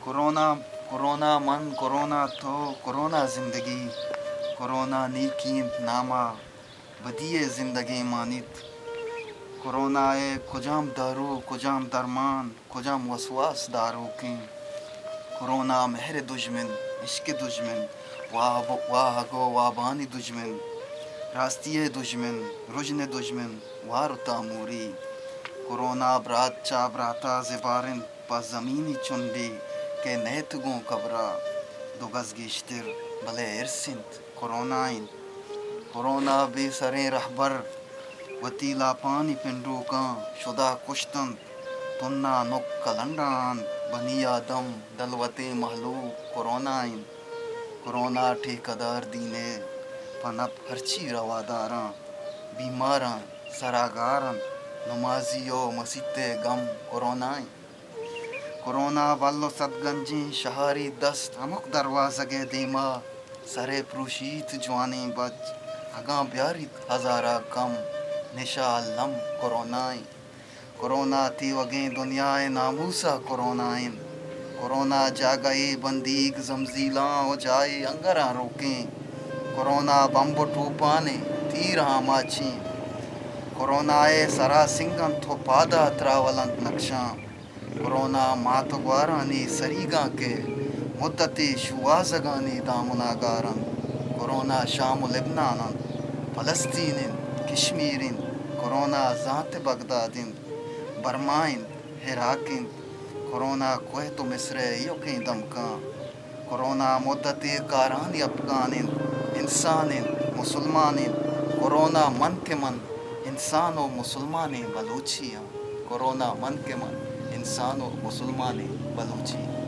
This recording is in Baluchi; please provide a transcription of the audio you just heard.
کرونا، کرونا من، کرونا تو، کرونا زندگی۔ کرونا نیکی انت ناما، بدی ءِ زندگیں مانیت۔ کرونا ءِ کجام دارو، کجام درمان، کجام وسواس داروکیں؟ کرونا مہر ءِ دژمن، عشق ءِ دژمن، واہگ، واہگ ءُ وابانی دژمن، راستی ءِ دژمن، رژن ءِ دژمن، وار ءُ تاموری۔ کرونا برات چہ براتا زبار انت، پہ زمینی چنڈے کہ نئیت گوں کبرا، دو گز گیشتر بلے ارس انت، کرونا انت۔ کرونا بے سریں رہبر وتی لاپانی پنڈوکاں شدا کشت انت، تنا نک کلنڈا انت، بنی آدم دلوتیں مہلوک کرونا انت۔ کرونا ٹھیکیدار دین ءِ پہ نپ ہرچی رواداراں، بیماراں سرا گار انت، نمازی ءُ مسیت ءِ گم کرونا انت۔ کرونا بل ءُ سد گنجیں شہاری دست ہمک دروازگ ءِ دیما سر ءَ پروشیت جوانیں بچ، اگاں بیاریت ہزارا کم، نشہ الم کرونا انت۔ کرونا تیوگیں دنیا ءِ ناموسا کرونا انت۔ کرونا جاگہے بندیگ زمزیلاں ءُ جاہے انگراں روکیں۔ کرونا بمب ءُ ٹوپانیں تیر آماچیں۔ کرونا ءِ سرا سنگ انت ءُ پادا تراول انت نقشاں۔ کرونا مات ءُ گوارانی سریگاں کہ مدتے شوہازگانی دامنا گار انت۔ کرونا شام ءُ لبنان انت، فلسطین انت، کشمیر انت۔ کرونا زانت ءِ بغداد انت، برما انت، عراق انت۔ کرونا کویت ءُ مصر ءِ ایوکیں دمکاں۔ کرونا مدتے کارانی افغان انت، انسان انت، مسلمان انت۔ کرونا من کہ من، انسان ءُ مسلمانیں بلوچی آں۔ کرونا من کہ من، انسان ءُ مسلمانیں بلوچی آں۔